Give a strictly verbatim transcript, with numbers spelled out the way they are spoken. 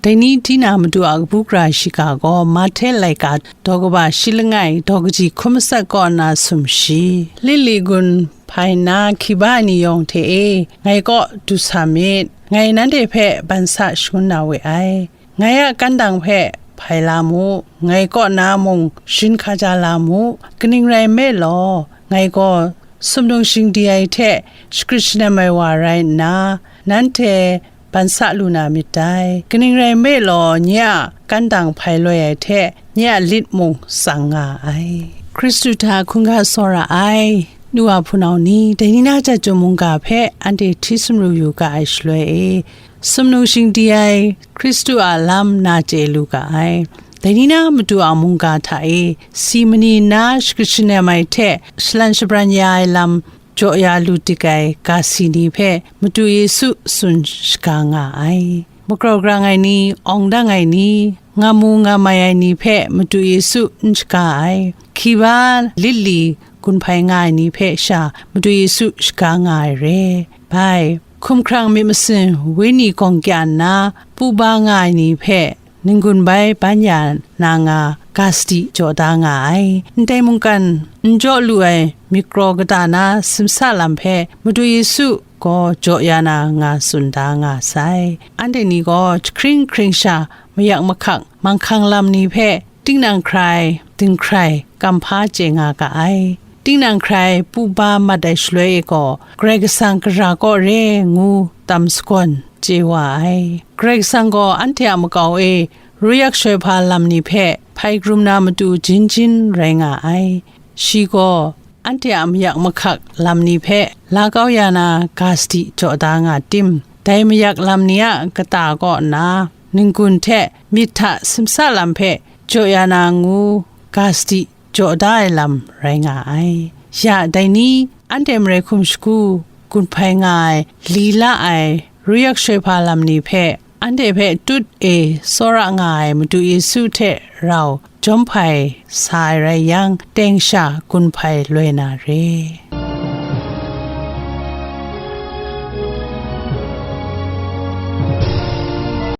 Dai ni tinang Madu a kabu gara shiga gaw Mahte laika daw kaba shi langai daw kaji hkun matsat kaw nna sumshi, Lili gun hpai nna hkiba ai ni yawng hte e, ngai kaw du sa myit, ngai nanhte hpe ban sa shangun na we ai. Ngai a kandang hpe hpai la mu, ngai kaw na mung shin hka ja la mu, kaning rai nme law, ngai gaw sumnung shingdi ai hte shakrit shanem ai wa rai nna, nanhte ban sa lu na myit dai. Kaning rai nme law, nye a kandang hpai loi ai hte, nye a lit mung tsang nga ai. Hkristu hta hkungga tsawra ai nu wa hpunau ni, dai ni na chyum mungga hpe anhte hti sumru yu ga ai shaloi e, sumnung shingdi ai Hkristu a lam na chye lu ga ai. Dai ni na Madu a mungga hta e si mani nna shakrit shanem ai hte shalan shabran ya ai lam jaw ya lu dik ai ga si ni hpe Madu Yesu tsun shaga nga ai. Magrau grang ai ni, awng dang ai ni, ngam mu ngam mai ai ni hpe Madu Yesu n shaga ai. Hkiba lit li gun hpai nga ai ni hpe sha Madu Yesu shaga nga ai re. Bai, hkumhkrang myit masin wenyi gawng kya nna pu ba nga ai ni hpe n-gun bai ban ya na nga ga sadi jaw da nga ai. Ndai mungkan n jaw lu ai myit kraw kata na simsa lam hpe Madu Yesu gaw jaw ya na nga tsun da nga sai. Anhte ni gaw jahkring hkring sha mayak mahkak manghkang lam ni hpe tinang hkrai, dinghkrai, kamhpa chye nga ga ai. Tinang hkrai pu ba mat ai shaloi e gaw, Karai Kasang gara kaw re ngu tam sagawn chye wa ai. Karai Kasang gaw anhte a makau e ruyak shoi hpa lam ni hpe hpai krum na matu jin jin rai nga ai. Shi gaw anhte a mayak mahkak lam ni hpe la kau ya na ga sadi jaw da nga tim, dai mayak lam ni a kata kaw nna n-gun hte myit hta simsa lam hpe jaw ya na ngu ga sadi jaw da ai lam rai nga ai. Ya dai ni, anhte marai hkum shagu, gun hpai nga ai, li la ai, ruyak shoi hpa lam ni hpe, anhte hpe tut e tsawra nga ai Madu Yesu hte rau jawm hpai sa ai rai yang, teng sha gun hpai loi na re.